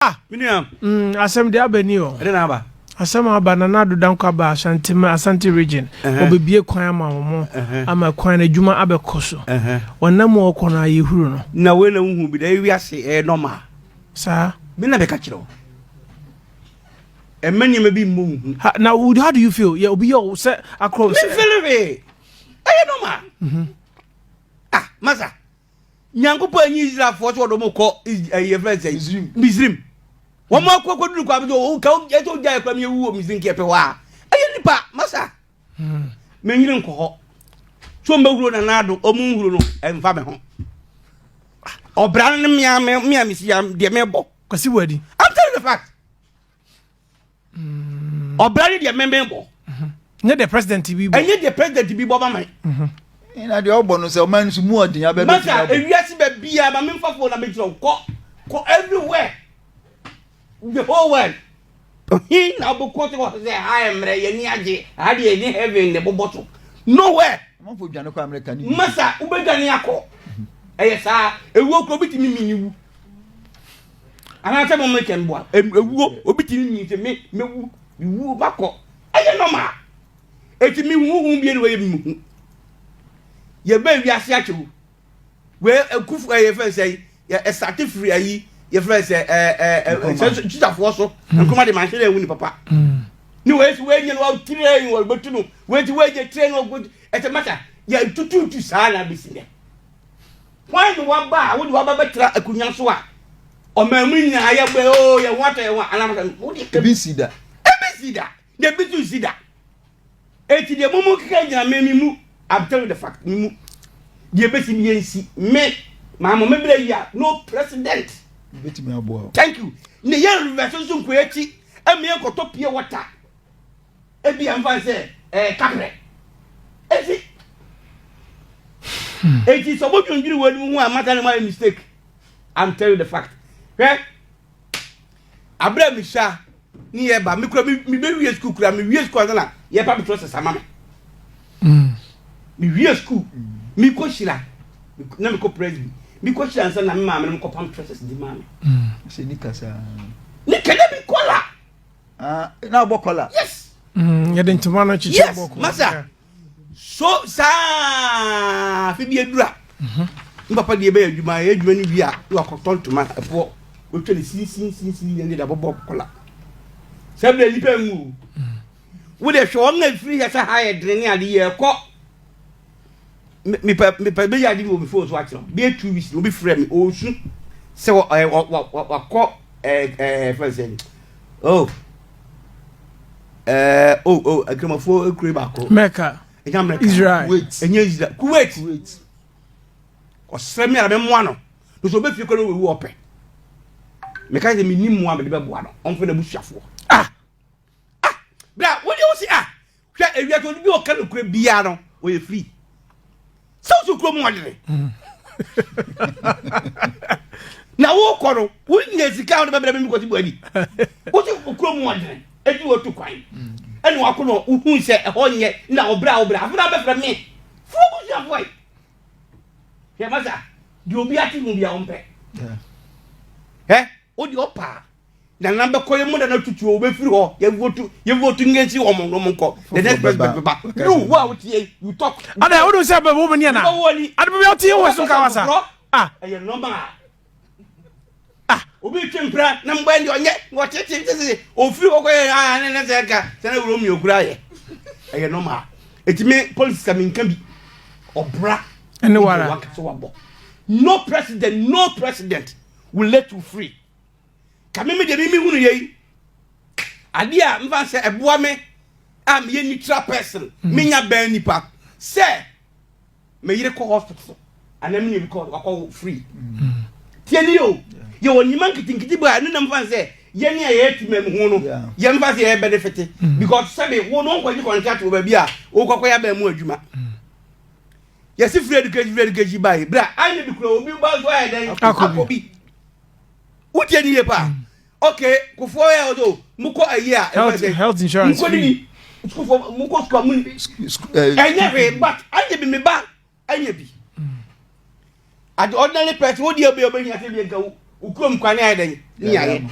Ah! Me nua. Asɛm deɛ aba ni o. Ɛde na aba. Asɛm aba Nana Addo Dankwa aba Ashanti Ashanti region. Ɔbɛbie kwan ama wɔn ama kwan no adwuma abɛkɔ so. Ɔnam mu ɔkɔ no ayɛ huru no. Na wei na wohu bi da ewi ase ɛyɛ normal. Saa. Me na bɛka kyerɛ wo. Ɛmɛ nneɛma bi mmɔ wo hu. Ha, na how do you feel? Yɛ obi yɛ sɛ akorɔ. Me feel hwee. Ɛyɛ normal. Ah, masa. Nyankopɔn anyi Israelfoɔ sɛ wɔde wɔn kɔ ɛyɛ fɛn sɛ Misrim. Wɔn akɔ akɔduru kɔ abɛsɛ wɔn ka ɛsɛ ogya yɛ kora mi ewu wɔ Misrim kɛ pɛ hɔ a ɛyɛ nipa masa. Menyini nkɔ hɔ. So mbɛhuro na n'ado ɔmo nhuro no ɛnfa me ho. Ɔbra no ne mmea mmea mi si ya deɛ mɛbɔ. Kwasi wadi. I'm telling the fact. Ɔbra ne deɛ mɛmɛ bɔ. Nyɛ deɛ president bi bɔ. Ɛnyɛ deɛ president bi bɔ ma mɛ. Na deɛ ɔbɔ no sɛ ɔman nso mu ɔden abɛ bɛ Masa ewiase bɛ bia ma memfa phone na mekyerɛ kɔ kɔ everywhere, the whole world. Hin na wobɛkɔ sɛ wɔ sɛ ha yɛ mmerɛ, yɛni agye ha deɛ, yɛni heaven ne bobɔ so nowhere. Ɔmanfo dwane kɔ Amerika ne. Masa, wobɛdwane akɔ ɛyɛ saa ewuo kuro obi tumi mi wu anaasɛ mo mekɛ mboa ewuo obi tumi mi sɛ me mewu mewu bakɔ ɛyɛ normal. Eti mi hu hu bie ne wɔyɛ mi hu yɛbɛ wiase akyɛw wei ekufu ɛyɛ fɛn sɛ yɛ ɛsate firi ayi yɛfrɛ sɛ ɛɛ ɛɛ sɛ kyitafoɔ so Nkrumah de manhyɛ dɛ ewu ni papa ne wei si wei nye no wa tire wɔ bɛtu no wei ti wei nye tire no wɔ ɛsɛ. Masa, yɛ tututu saa na abɛsi nɛ kwan ne waba a wode waba bɛtena akonnwa so a ɔman mu nyinaa yɛ bɛ o yɛ ho atɔ yɛ ho anam wode ebi si da. Ebi si da na ebi nso si da. Eti deɛ mo mu keka gyina me mu, I'm telling you the fact, me mu deɛ ebesi mi yɛ nsi me maa mo me bere yi a no president betumi aboa o. Thank you. Ne yɛ reverse nso nkɔ akyi ɛmi yɛ nkɔtɔ pure water ebi yɛn fa sɛ kaprɛ eti sɛ ɔbɔ dwendwene wɔ anim ho a mata ne mo ayɛ mistake. I'm telling you the fact. Hwɛ, abira mi hyia ne yɛ ba mi kura mi bɛ wie sukuu kura mi wie sukuu ansa na yɛ pa mi tɔ sisa ma mi mi wie sukuu mi kɔ hyira na mi kɔ presby mi kɔ hyira ansa na mi maame no kɔ pam trousers di maa mi. Sɛ nika saa. Ne kɛlɛ bi kɔla. Ah, na abɔ kɔla. Yes. Yɛde ntoma no kyekyɛ yes bɔ kɔ. Masa, so saa fi bi edura n papa deɛ bɛyɛ adwuma yɛ adwuma no wie a na wakɔtɔ ntoma ɛboɔ wotwa ne sinsinsinsin yɛn de da bɔbɔ kɔla sɛ bɛrɛ nipa nwu wo de hwɛ wɔn na efiri yɛ sɛ ha yɛ dene ne ade yɛ kɔ mepɛ mepɛ bɛyɛ ade bi wɔ mi phone so akyerɛ bɛyɛ 2 weeks na obi frɛ mi ɔɔsu sɛ wɔ ɛɛ wɔ wɔ wakɔ ɛɛ fɛn sɛ oh ɛɛ oh akramafoɔ ekure baako. Mecca. Ɛnyɛ America. Israel. Kuwait. Ɛnyɛ Israel, Kuwait. Kuwait. Ɔsrɛ mi ara mɛmoa no nso ɔbɛfie kɔ no wɔwu ɔpɛ meka sɛ menni mmoa mede bɛboa no ɔmfa no abusuafoɔ. Ah ah, bra wode wo se ah hwɛ ewia to bi ɔka nokorɛ biara no ɔyɛ free sɛ wo so kuro mu ɔdene na wokɔ no wonya sika a wode bɛbrɛ me mekɔsi buani wo se kuro mu ɔdene ɛdi wɔtu kwan ɛne wakɔ no wohu sɛ ɛhɔ nyɛ na ɔbrɛ a wobrɛ afei na wobɛfrɛ me foɔ busuafoɔ yi. Hwɛ masa, deɛ obi ate ho bia ɔmpɛ ɛ wode ɔpa a nana bɛkɔ yɛ mu nana tutu o bɛfiri hɔ yɛvotu yɛvotu ngɛnsi wɔn no mo nkɔ the next president bɛba. You wo a wotie, you talk. Ada wo sɛ bɛ wo ni ana ade bɛ wotie wɔ so ka wasa ah. Ɛyɛ normal. Ah, obi twe mpira na mbɔ ɛndi ɔnyɛ wɔtete tete ofiri hɔ kɔ yɛ ah ne ne sɛ nka sɛ ne wuro mi okura yɛ ɛyɛ normal. Etimi politics ka mi nka bi ɔbra ɛne wara wakasa wabɔ. No president, no president will let you free. Ka mi mi deɛ mi mi hunu yɛ yi adeɛ a nfa sɛ ɛboa me a meyɛ neutral person menya bɛn nipa sɛ me yere kɔ hospital anaa me nua bi kɔ wakɔ free. Tie ni o, yɛwɔ nneɛma nketenkete bi a ɛno nam fa sɛ yɛne a yɛyɛ ti mɛmu ho no yɛn fa sɛ yɛyɛ benefit because sɛbi wo no nkɔgye contract wɔ baabi a wokɔkɔ yɛ abɛn mu adwuma. Yɛsi free education, free education ba yi bra anyi bi kura obi ba nso ayɛ dɛn Akɔ bi. Akɔ bi. Wotie ni yie paa. Okay, kofoɔ yɛ ɔdɔ mo kɔ ayi a Health insurance mo kɔ free. Ni sukuufoɔ mo kɔ sukuu a mo ni ɛnyɛ hwee but anyɛ bi me ba anyɛ bi ade ordinary person wo deɛ obi a ɔbɛhia sɛ bi nka wo Wo kurom kwan ne ayɛ dɛn ne yɛayɛ.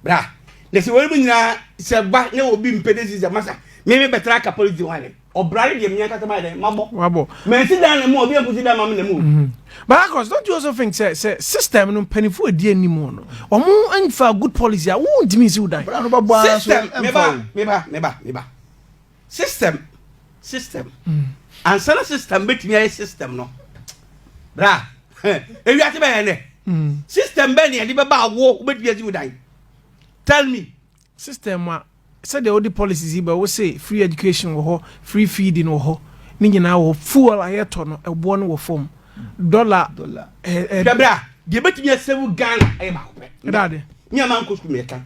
Bra. Na sɛ wɔn mu nyinaa sɛ ba ne obi mpɛ ne sisi masa me me bɛtra aka polisi ho ayɛ ɔbra ne deɛ me ankasa ma ayɛ dɛn mabɔ. Wabɔ. Mɛnsi dan na mu obi ankosi dan ma me na mu. Mm-hmm. But Akos, don't you also think sɛ sɛ system no mpanyinfo edi anim no wɔn nfa good policy a wɔn ntumi nsi wo dan. Bra no bɛbɔ ara so System meba meba meba meba. System system ansa na system bɛtumi ayɛ system no bra ewiase bɛyɛ nɛ system bɛɛ ne yɛde bɛba awo wobɛtumi asi wo dan tell me. System a sɛdeɛ wode policies yi bɛ wo se free education wɔ hɔ free feeding wɔ hɔ ne nyinaa wɔ hɔ fuel a yɛtɔ no ɛboɔ no wɔ fam dollar hwɛ bra deɛ bɛtumi asɛwu Ghana ɛyɛ baako pɛ ɛdaade me a mankɔ sukuu meyɛka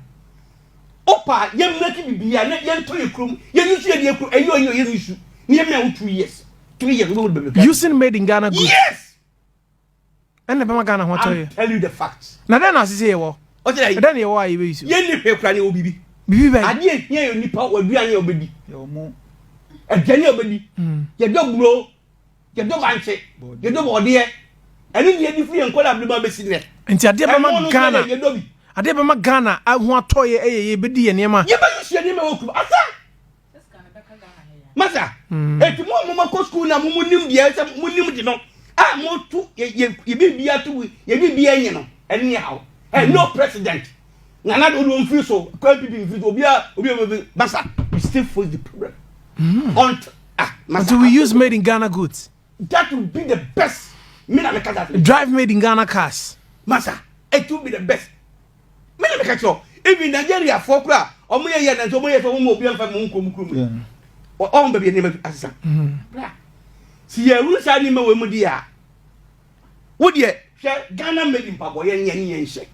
Opa yɛ mmraki bibia na yɛn tɔ yɛ kurom yɛn nusu yɛ deɛ kuro ɛyɛ ɔyɛ yɛ nusu ne yɛ mɛ wo 2 years 3 years wobɛhu bebree ka Using made in Ghana goods. Yes. Ɛna ɛbɛma Ghana ho atɔ I'm yɛ. tell you the facts. Na dɛn na asese yɛ wɔ? Ɔte dɛ. Ɛdɛn na yɛwɔ a yɛbɛyi so? Yɛn ni hwɛ kura ne yɛwɔ biribi. Biribi bɛn? Adeɛ ehia yɛ nipa wɔ aduane a ɔbɛdi. Yɛwɔ mo. Aduane a ɔbɛdi. Yɛdɔ buro. Yɛdɔ bankye, yɛdɔ bɔɔdeɛ, ɛne deɛ yɛdi firi yɛn nkwadaa bere mu abɛsi nnɛ. Nti adeɛ bɛma Ɛmo no nso Ghana, deɛ yɛdɔ bi. adeɛ bɛma Ghana ho atɔ yɛ ɛyɛ yɛbɛdi yɛn nneɛma. Yɛbɛyi sua nneɛma wɔ kurom asa. Masa, eti mo a mo ma kɔ sukuu na mo mo nim deɛ sɛ mo nim de no a mo to yɛ yɛ yɛ biribi ato yɛ biribi ɛnyɛ no ɛne yɛ haw. Ɛ no president. Nana de ɔde ɔmfiri so kɔ NPP mfiri so obiara obiara obiara masa we still face the problem. Until ah masa. Until we use made in Ghana goods. That will be the best. Me na me kasa. Drive made in Ghana cars. Masa it will be the best. Me na me kasa o. Even Nigeria fo kura ɔmo yɛ yɛ na nso ɔmo yɛ sɛ ɔmo ma obiara nfa mo nkɔ mo kurom. Ɔmo baabi nneɛma asesa. Bra. Si yɛ wuru saa nneɛma wɔ mu di a. Wo deɛ hwɛ Ghana made mpaboa yɛnyɛ ne yɛnhyɛ.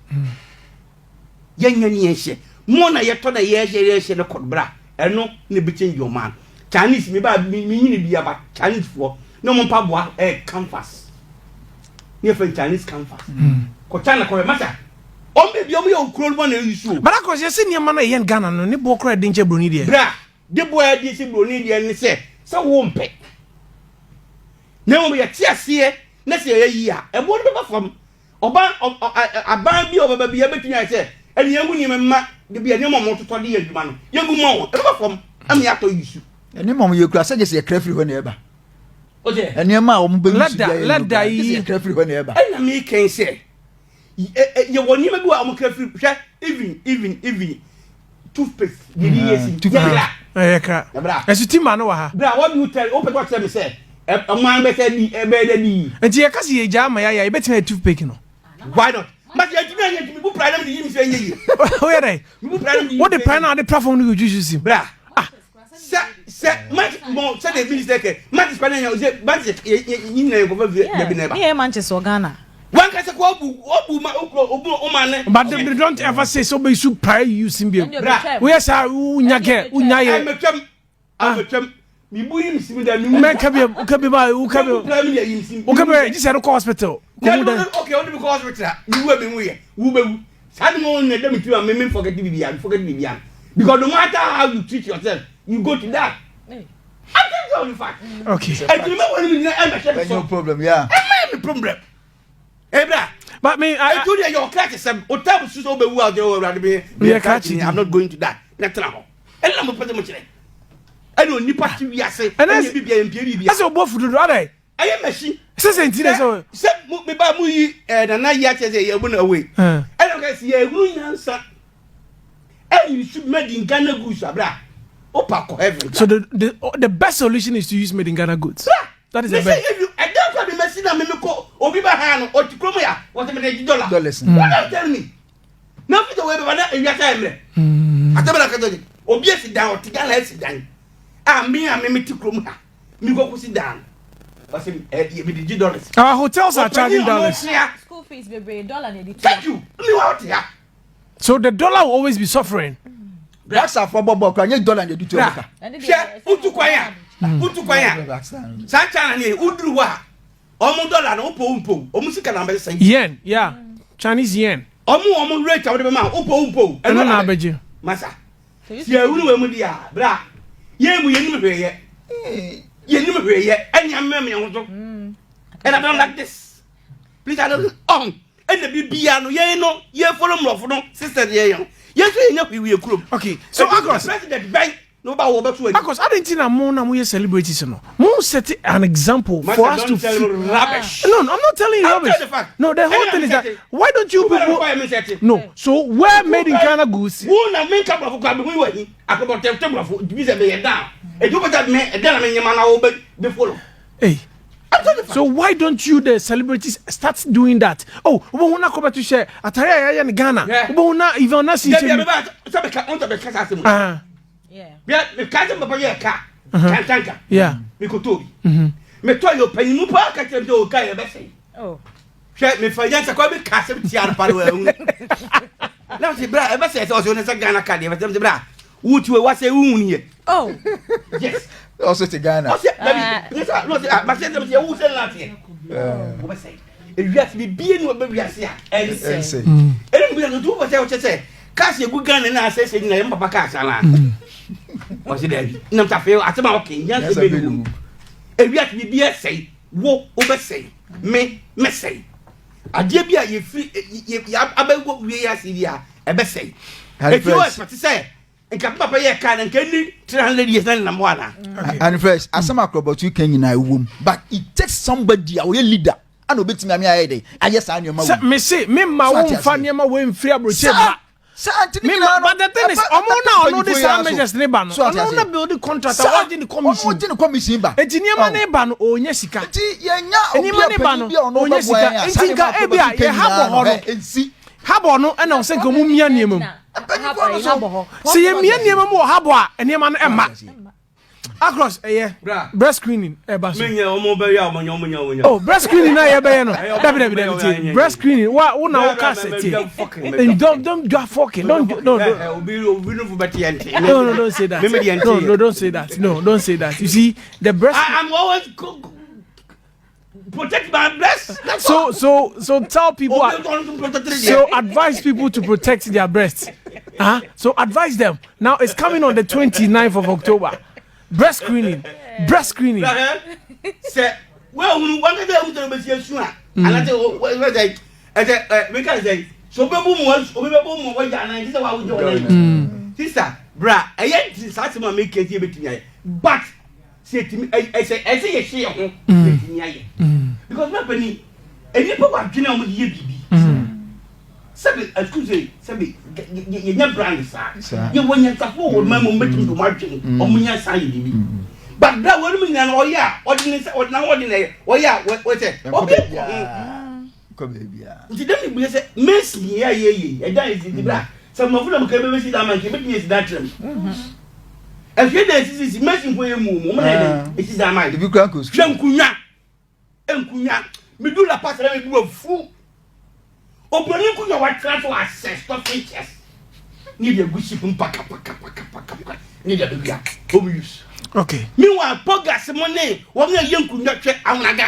Yɛnyɛ ne yɛnhyɛ. Mo na yɛtɔ na yɛhyɛ yɛhyɛ no kɔ bra. Ɛno na ebi change your man. Chinese me ba me nyini bi aba Chinese foɔ na wɔn mpaboa ɛyɛ canvas. Ne yɛ fɛn Chinese canvas. Kɔ China kɔhwɛ masa. Wɔn baabi wɔn yɛ okuro no na eyi so. But akɔsi yɛsi nneɛma na ɛyɛ Ghana no ne boɔ koraa ɛde nkyɛn broni deɛ. Bra de boɔ ɛde si broni deɛ ne sɛ sɛ wo mpɛ. Na mmom yɛte aseɛ na sɛ yɛyɛ yie a, ɛboɔ no bɛba fam. Ɔba, ɔ, ɔ, aban bi a ɔbɛba bi yɛbɛtumi ayɛ sɛ ɛne yɛngu nneɛma mma de bi a nneɛma a wɔtotɔ de yɛ adwuma no, yɛngu mma wɔn. Ɛbɛba fam ama yɛatɔ yi su. Nneɛma a wɔyɛ kura sɛ gye sɛ yɛkra firi hɔ na ɛba. Nneɛma a wɔn bɛyi su bi ayɛ no kura gye sɛ yɛkra firi hɔ na ɛba. Ɛna mekɛn sɛ yɛwɔ nneɛma bi wɔ a wɔkra firi hwɛ even even even toothpaste deɛ de yɛ si yɛkra yɛkra ɛso ti ma no wɔ ha. Bra what do you tell wopɛ sɛ ɔkyerɛ me sɛ ɔman bɛ sɛ di ɛbɛyɛ dɛ di yi. Nti yɛka sɛ yɛgya ama yɛayɛ a yɛbɛtumi ayɛ toothpick no. Why not? But yɛntumi anyɛ nti mebu pra na mede yi me sɛ ɛnyɛ yie. Woyɛ dɛn? Mebu pra na mede yi Wode pra na ade pra fam no kɔtwi so sim. Bra. Ah. Sɛ sɛ match mɔ sɛ de minister kɛ match pa na yɛ sɛ match yɛ yɛ nyina yɛ kɔfɛ fi baabi na ɛba. Ne yɛ matches wɔ Ghana. Wankasa kɔ obu obu ma okuro obu ɔma ne. But they, they don't ever say so be su pra you sim bi. Bra. Woyɛ saa wonya kɛ wonya yɛ. Ɛmɛtwam ɛmɛtwam mibu yi msim dɛ mi. Mɛ kabi kabi ba wo kabi. Wo kabi gye sɛ no kɔ hospital. Kɔ mu dɛ. Okay, ɔde mi kɔ hospital a mi wu a mi wu yɛ wu bɛ wu. Saa de mo na ɛda mi tiri a mi mi forget bibi a mi forget bibi a because no matter how you treat yourself you go to die. I tell you all the fact. Okay. Ɛdi mi wɔ ni mi nyina ɛmɛ hyɛ mi so. No problem, yeah. Ɛmɛ mi problem. Ebra. But me, I. Etu deɛ yɛ ɔkra kyesɛm. O time so sɛ ɔbɛwu a ɔgyina wɔ awurade mi. Yɛ krakye. I'm not going to die. Na tena hɔ. Ɛna mo pɛ sɛ mo kyerɛ. Ɛna onipa te wiase. Ɛna ebi bia mpie bi bia. Ɛsɛ ɔbɔ fudu do adɛ. Ɛyɛ machine. Sɛ sɛ nti na sɛ. Sɛ mo me ba mo yi ɛɛ nana yi akyɛ sɛ yɛ mo na away. Ɛna ɔka sɛ yɛ ehunu nyansa. Ɛyi nsu made in Ghana goods abira. Opa kɔ heaven. So the best solution is to use made in Ghana goods. Bra. That is the best. If you ɛdan kɔ mi mɛsi na mi mi kɔ obi ba ha no ɔti kurom ya wɔsi mi de dollar. Dollars. What do you tell me? Na fi sɛ wo ebe ba na ewia sa mmerɛ. Atɛmɛ na kɛtɛ obi esi dan ɔti Ghana esi dan a mi a mi mi ti kurom ha mi kɔ kusi dan wɔsi ɛ mi de gye dollars. Our hotels are charging dollars. School fees bebree dollar na edi tua. Thank you. Mi wa ɔte ha. So the dollar will always be suffering. Black fo bɔ bɔɔl kura nye dollar na edi tua ka. Hwɛ utu kwan a utu kwan a saa China ni uduru hɔ a ɔmo dollar no upo umpo ɔmo sika na abɛsɛ sɛn. Yen yeah Chinese yen. Ɔmo ɔmo rate a wɔde bɛma upo umpo. Ɛno na abɛgye. Masa si ewuru wɔ mu di a bra yɛn mu yɛn nim hwee yɛ yɛn nim hwee yɛ ɛnyɛ mmɛmɛ yɛn ho so and I don't like this please I don't on. Ɛna bibia no yɛn no yɛ follow mmorɔfo no system yɛn yɛn yɛn nso yɛn nya hwee wɔ yɛ kurom. Okay, so Akos. President bɛn na ɔba wɔ bɛto ani. Akos, adɛn nti na mo na moyɛ celebrities no mo set an example for us to feel rubbish. No, I'm not telling you rubbish. The fact. No, the whole thing is that why don't you people no so wear made in Ghana goods. Wo na mi nka borɔfo kora mi hu wɔ hi akɔbɔ tɛ tɛ borɔfo bi sɛ meyɛ down etu bɛ sɛ mɛ ɛdɛ na mi nyɛma na wo bɛ bɛ follow. Hey. So why don't you the celebrities start doing that? Oh, wobɛhu na kɔbɛto hyɛ atare a yɛayɛ no Ghana. Wobɛhu na even na si nkyɛn. Dabi sɛ bɛka ɔn sɛ bɛka saa asɛm. Ah. Bia meka sɛ papa yɛ ka. Kantanka. Yeah. Mekɔtɔ bi. Metɔ yɛ ɔpanyin mu paa ka kyerɛ me sɛ ɔka yɛ bɛsɛe. Hwɛ mefa nyansa kwa bi ka asɛm tia no pa no wahu. Na sɛ bra ɛbɛsɛe sɛ ɔsɛ ɔne sɛ Ghana ka deɛ ɛbɛsɛe sɛ bra Wo ti wei wasɛ wo huni yɛ. Oh. Yes. Ɔsɛ te Ghana. Ɔsɛ dabi nyɛ sa n'ɔsɛ ah masɛ sɛ yɛ wo sɛ nlateɛ. Wo bɛ sɛ. Ewiase bi bie ni ɔbɛ wiase a ɛnsɛ. Ɛnsɛ. Ɛni mu bi na tutu wɔ sɛ ɔkyɛ sɛ kaasi egu Ghana na asɛ sɛ nyina yɛ papa kaasi ana. Ɔsɛ dabi nam ta fɛ asɛm a ɔkɛ nyansa bɛ ni mu. Ewiase bi bi ɛsɛe wo wo bɛ sɛe me mɛ sɛe. Adeɛ bi a yɛfiri yɛ yɛ abɛwɔ wie ase bi a ɛbɛsɛe. Eti o expect sɛ nka papa yɛ kaa na nka ɛni 300 years na nenam hɔ anaa. Okay. And first, asɛm akorɔbɔto ka nyinaa ɛwom but it takes somebody a ɔyɛ leader ana obetumi ame ayɛ dɛ ayɛ saa nneɛma Sɛ wei. me se me ma So wo ate nfa aseɛ. nneɛma wei mfiri aburokyire Saa ba. saa nti ne Me nyinaa ma no but the thing is ɛba ɔmo na ɛba ɔno de mpanyinfoɔ yi saa ara so. measures ne ba no So ate ɔno na aseɛ. build contract a Saa wɔgye ne ɔno commission. ɔgye ne commission ba. Eti nneɛma Ɔn. ne ba no ɔnya sika. Nti yɛnya obi Nneɛma a ne ba panyin no bi a ɔno ɔnya ɔbɛboa sika. yɛn a saa Nti nka nneɛma ebi a akorɔbɔto ka yɛ habɔ nyinaa no hɔ no ɛ ɛnsi. habɔ no ɛna ɔsɛ nka ɔmo mia nneɛma mu. Mpanyinfoɔ no so. Sɛ yɛ mia nneɛma mu wɔ habɔ a nneɛma no ɛmma. Across ɛyɛ Bra. breast screening ɛba so. Menyɛ ɔmo bɛyɛ a ɔmo nyɛ ɔmo nyɛ ɔmo nyɛ. Oh breast screening na yɛ bɛyɛ no. Dabi dabi dabi Ɔmo tie nyɛ. breast screening wa wo na wo Bra, ka bra, sɛ bra, tie. bra, fucking, And don't do fucking don't no no. Obi obi no fo bɛte yɛn te. No, no, don't say that. Meme deɛ nte No, yɛ. no, don't say that. No, don't say that. You see, the breast. I am always protect my breast. That's So, all. so tell people. Obi nso ɔno nso protect ne deɛ. So advise people to protect their breasts. Huh? So advise them. Now it's coming on the 29th of October. Breast screening. Breast screening. Sɛ woahunu wankasa ahu sɛ wobɛsi asu a anaasɛ sɛ ɛsɛ ɛ meka sɛ sɛ wobɛbu mu obi bɛbu mu wagya anan nti sɛ woawogye wɔnan sista bra ɛyɛ nti saa asɛm a meka nti yɛbɛtumi ayɛ but sɛ yɛtumi ɛsɛ ɛsɛ yɛhye yɛ ho yɛtumi ayɛ because mapani nnipa wɔ adwene a wɔde yɛ biribi sɛbi excuse sɛbi yɛnyɛ brand saa yɛwɔ nyansafoɔ wɔ man mu mbɛtumi de wɔn adwene wɔn nya saa yɛ biribi but bra wɔn mu nyinaa no ɔyɛ a ɔde ne nsa ɔde n'ahoɔden na ɛyɛ ɔyɛ a wɔsɛ ɔbi nkɔ baabiara nti dɛm ne bu yɛ sɛ mason yɛ a yɛyɛ ɛda yɛ si bra sɛ mmɔfo na mka bɛbɛsi da ama nka ɛbɛtumi asi da akyerɛ m ɛhwɛ da ɛsisisi mason fo yɛ mu mu ɔmo na yɛ dɛ ɛsi da ama yɛ ebi kura nkɔ sukuu hwɛ nkunya nkunya medu la pasa na mebu afu oburoni nkunya watena so asɛ stuffing chairs ne de agu ship mu pakapakapakapaka ne de abɛwia home use Okay. meanwhile pogas mo ne wɔn a yɛ nkunya hwɛ ahonaga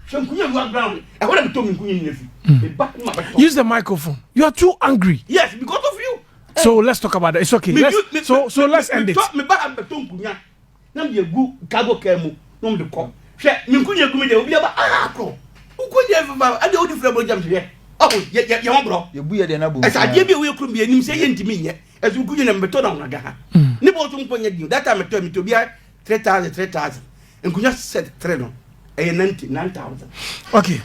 hwɛ nkunya wura ground ɛhɔ na metɔ me nkunya nyina fi meba ma bɛtɔ Use the microphone. You are too angry. yes because of you So let's talk about that. It's okay. Me Let's, do- me- so so me- let's me end it. tɔ- me ba ha bɛtɔ nkunya na mede agu cargo car mu na ɔmde kɔ hwɛ me nkunya gu me deɛ obi aba ah korɔ nkunya fafa ɛdeɛ wode fira bɔ gyam hwɛ ɔho yɛ yɛ yɛ ho borɔ yɛbu yɛ deɛ na bɔ ɛsɛ adeɛ bi a woyɛ kurom bi anim sɛ yɛntumi nyɛ ɛso nkunya na mebɛtɔ na ahonaga ha ne bɔ so nkɔ nyɛ dio that time metɔ metɔ bia 3000 3000 nkunya set 3 no ɛyɛ 90 9000 Okay.